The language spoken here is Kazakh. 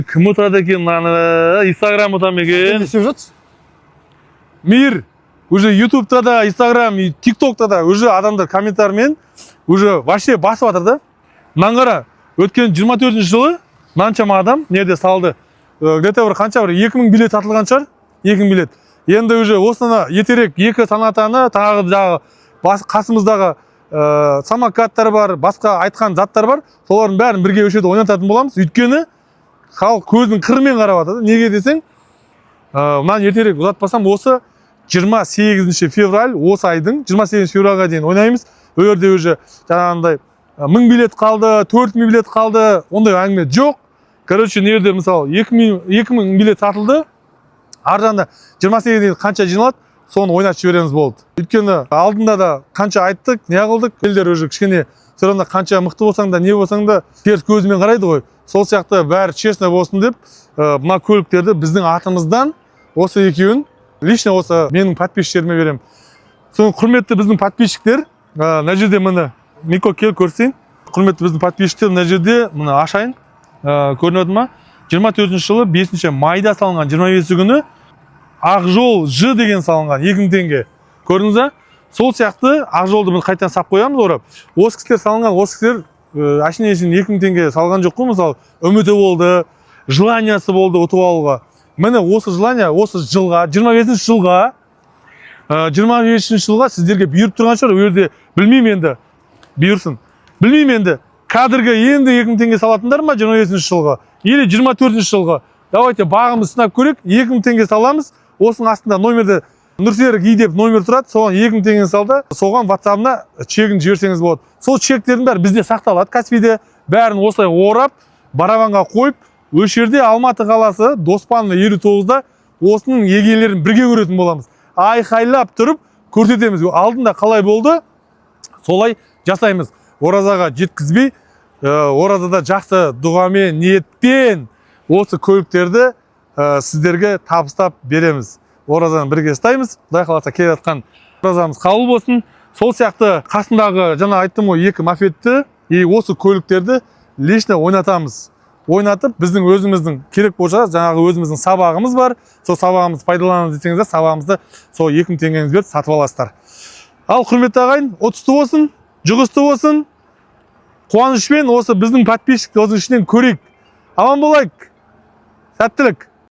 Кім ұтады екен мынаны? Инстаграм ұта ма екен? Не істеп жатсыз? Мир уже Ютубта да, Инстаграм и Тиктокта да уже адамдар комментариймен уже вообще басып жатыр да. Мынаны қара, өткен 24 жылы мынаншама адам неде салды. Где-то бір қанша, бір 2000 билет сатылған шығар, 2000 билет. Енді уже осыны ертерек екі Сонатаны, тағы жағы қасымыздағы самокаттар бар, басқа айтқан заттар бар, солардың бәрін бірге осы жерде ойнататын боламыз. Өйткені халық көзінің қырымен қарап жатыр да. Неге десең, мынаны ертерек ұзатпасам, осы 28 февраль, осы айдың 28 февральға дейін ойнаймыз. Ол жерде уже жаңағындай 1000 билет қалды, 4000 билет қалды, ондай әңгіме жоқ. Короче, мына жерде мысалы 2000 билет сатылды, ар жағында 28 дейін қанша жиналады, соны ойнатып жібереміз, болды. Өйткені алдында да қанша айттық, не қылдық, елдер уже кішкене все равно қанша мықты болсаң да, не болсаң да, теріс көзімен қарайды ғой. Сол сияқты бәрі честно болсын деп, мына көліктерді біздің атымыздан осы екеуін лично осы менің подписчиктеріме беремін. Соны, құрметті біздің подписчиктер, мына жерде, міне, Мико, кел, көрсетейін. Құрметті біздің подписчиктер, мына жерде, міне, ашайын, көрінеді ма? 24 жылы 5 майда салынған, 25 күні Ақжол Ж деген салынған 2000 теңге, көрдіңіз ба? Сол сияқты Ақжолды біз қайтадан сап қоямыз орап. Осы кісілер салынған, осы кісілер әшейін әшейін 2000 теңге салған жоқ қой. Мысалы, үміті болды, желаниясы болды ұтып алуға. Міне, осы желание осы жылға, 25 жылға, 25 жылға сіздерге бұйырып тұрған шығар. Ол жерде білмеймін енді, бұйырсын, білмеймін енді, кадрға енді 2000 теңге салатындар ма 25 жылға или 24 жылға. Давайте бағымызды сынап көрейік. 2000 теңге саламыз. Осының астында номерде Нұрсерік И деп номер тұрады, соған 2000 теңге салды, соған Ватсабына чегін жіберсеңіз болады. Сол чектердің бәрі бізде сақталады Каспийде. Бәрін осылай орап, барабанға қойып, осы жерде, Алматы қаласы, Доспанова 59-да осының егелерін бірге көретін боламыз. Айқайлап тұрып көрсетеміз. Алдында қалай болды, солай жасаймыз. Оразаға жеткізбей, оразада жақсы дұғамен, ниетпен осы көліктерді сіздерге табыстап береміз. Оразаны бірге ұстаймыз. Құдай қаласа, келе жатқан оразамыз қабыл болсын. Сол сияқты қасындағы жаңа айттым ғой, екі мопедті и осы көліктерді лично ойнатамыз. Ойнатып, біздің өзіміздің керек болса, жаңағы өзіміздің сабағымыз бар, сол сабағымызды пайдаланамыз десеңіздер, сабағымызды сол 2000 теңгеңізді беріп сатып аласыздар. Ал, құрметті ағайын, ұтысты болсын, жұғысты болсын. Қуанышпен осы біздің подписчик осының ішінен көрейік. Аман болайық, сәттілік.